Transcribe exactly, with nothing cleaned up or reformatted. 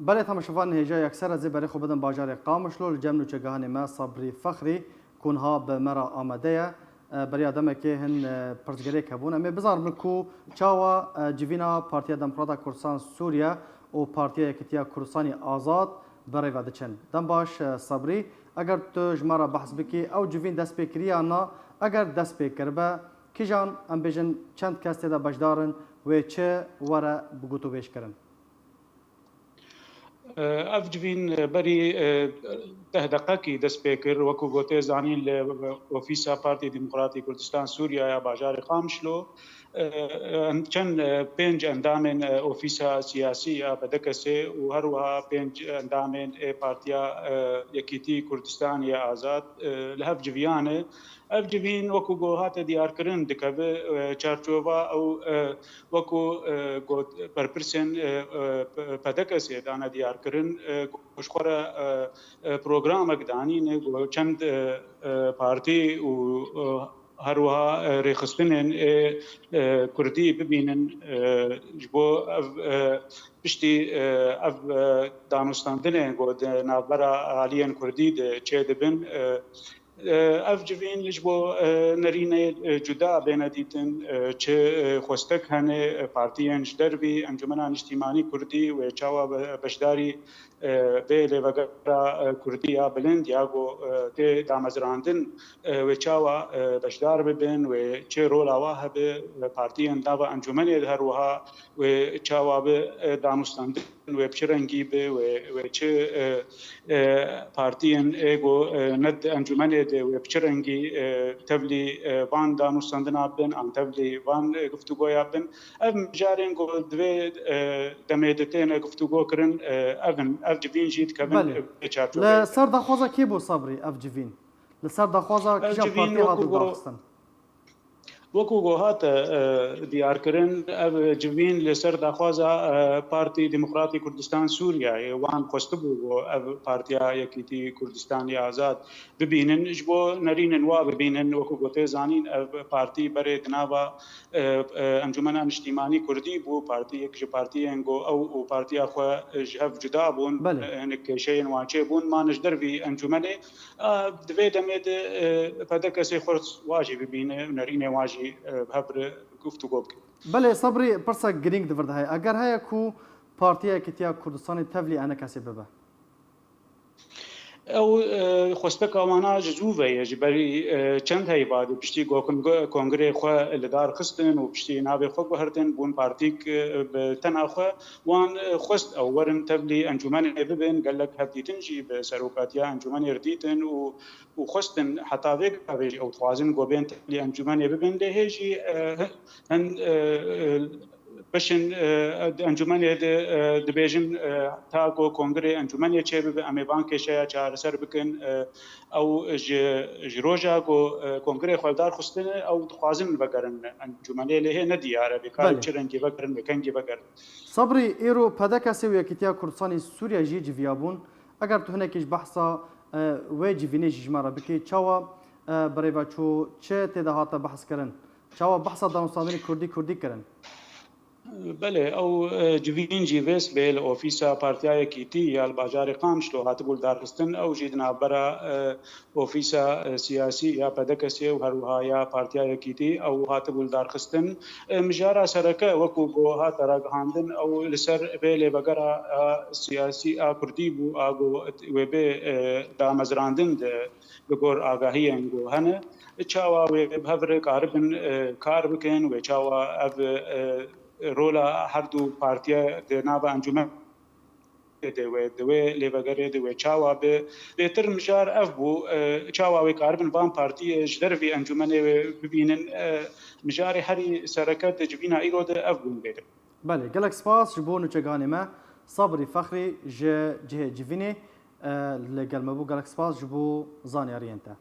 Belê temaşevan, hêja yekser ez ê berê xwe bidim bajarê Qamişlo, li cem nûçegihanê me Sabrî Fexrî, ku niha bi me re amade ye. E, beriya demekê hin, e, pirsgirêk hebûn. Em ê bizanin ku çawa, e, civîna Partiya Demokrata Kurdistan Sûriye û Partiya Yekîtiya Kurdistanê Azad bi rê ve diçin. Dem baş, e, Sabrî, eger tu ji me re behs bikî, ew civîn dest pê kiriye ya na? Eger dest pê kiribe, kîjan, em bêjin, çend kes tê de beşdar in, wê çi were bi gotûbêj kirin? Ev civîn berî, e, deh deqekî dest pê kir. Wekî ku tê zanîn, li Ofîsa Partî Demokratî Kurdistan Sûriye ya bajarê Qamişlo, e, çend, e, pênc endamên, e, ofîsa siyasî ya P D K S'ê û her wiha pênc endamên ê Partiya, e, Yekîtî Kurdistanê ya Azad, e, li hev civiyane. Ev civîn, wekî ku hate diyarkirin, dikeve, e, çarçova ew, e, wekî, e, got, berpirsên, e, e, P-, P D K S'ê dane diyarkirin, e, ku ji xwe re, e, e, programek danîne, ku çend, e, e, partî û, e, her wiha, e, rêxistinên ê, e, Kurdî bibînin, e, ji bo ev, e, piştî, e, ev, e, danûstandinên ku di navbera aliyên Kurdî de çêdibin, e, Ev civîn ji bo, e, nerînê, e, cuda bêne dîtin, e, çi, e, xwestek hene, e, partiyên ji dervî, Encûmena Niştîmanî Kurdî wê çawa be-, beşdarî, e, vê lêvegera, e, Kurdî ya bilind ya ku, e, tê damezrandin, e, wê çawa, e, beşdar bibin, wê çi rola wa hebe, e, partiyên nava encûmenê de her wiha wê çawa bi, e, danûstandin wê bi çi rengî bi, wê, wê çi, e, e, partiyên ê ku, e, ne di encûmenê de wê bi çi rengî, e, tevlî, e, van danûstandina bin, an tevlî van, e, guftûgoya bin. Ev mijarên ku di vê, e, demê de têne guftûgo kirin, e, ev in. Ev civîn jî dikevin, Belê. e, vê çarçoveyê Li de. ser daxwaza kê bû Sabrî ev civîn? Li ser daxwaza Ev kîjan civîn partî hat wekî bû ku daxistin? Wekî ku hate, e, diyarkirin, ev civîn li ser daxwaza, e, Partî Demokratî Kurdistan Sûriyeyê, wan xwestibû ku ev Partiya Yekîtî Kurdistanê Azad bibînin, ji bo nerînên wa bibînin. Wekî ku tê zanîn, ev partî berê di nava, e, e, Encûmena Niştîmanî Kurdî bû, partiyek ji partiyên ku ew û partiya xwe ji hev cuda bûn, Belê. e, hinek kêşeyên wan çêbûn, man ji dervî encûmenê. A, di vê demê de, e, P D K S'ê xwest wa jî bibîne û nerînê wan jî, e, bi hev re guftûgo bike. Belê Sabrî, pirsek girîng di vir de heye. Eger heye ku Partiya Yekîtiya Kurdistanê tevlî enê kesê bibe? Ew, e, xwesteka wana ji zû ve ye, ji berî, e, çend heyva de piştî ku kon-, kongrê xwe li dar xistin û piştî navê xwe guhertin, bûn partîk, e, bi tena xwe. Wan, e, xwest ew werin tevlî encûmenê bibin, gelek hevdîtin jî bi serokatiya encûmenê re dîtin û, û xwestin heta vê gavê jî ew dixwazin ku bên tevlî encûmenê bibin, lê hê jî, e, hin, e, e, beşên, e, di encûmenê de, e, dibêjin, e, ta ku kongrê encûmenê çêbibe, em ê van kêşeya çareser bikin, e, ew ji, ji roja ku, e, kongrê xwe li dar xistine, ew dixwazin vegerin encûmenê, lê hê nediyar e, vê karê Belê. bi çi rengî vegerin, vê kengî vegerin. Sabrî, îro P D K S û Yekîtiya Kurdistanê Sûriye jî civiyabûn. Eger tu hinekî ji behsa, e, wê civînê jî ji me re bikî, çawa, e, birêve çû, çi tê de hate behskirin? Çawa behsa danûstandinê kurdî kurdî kirin? Belê, ew, e, civîn jî vê sibê li ofîsa Partiya Yekîtî ya li bajarê Qamişlo hatibû lidarxistin. Ew jî di navbera, e, ofîsa, e, siyasî ya P D K S û her wiha ya Partiya Yekîtî ew hatibû lidarxistin. E, mijara sereke wekû ku hate ragihandin, ew li ser vê lêvegera, e, siyasî a kurdî bû, a ku wê bê, e, damezrandin di, li gor agahiyên ku hene, çawa wê bi hev re karibin, e, kar bikin, wê çawa ev, e, rola her du partiye di nava encûmen de wê, di wê lêvegerê de wê çawa bi. Bêtir mijar ev bû, e, çawa wê karibin van partiyê ji dervî encûmenê wê bibînin, e, mijarê herî sereke di civîna îro de ev bûn bêtir. Belê, gelek spas ji bo nûçegihanê me Sabrî Fexrî ji cihê civînê, e, li gel me bû. Gelek spas ji bo zanyariyên te.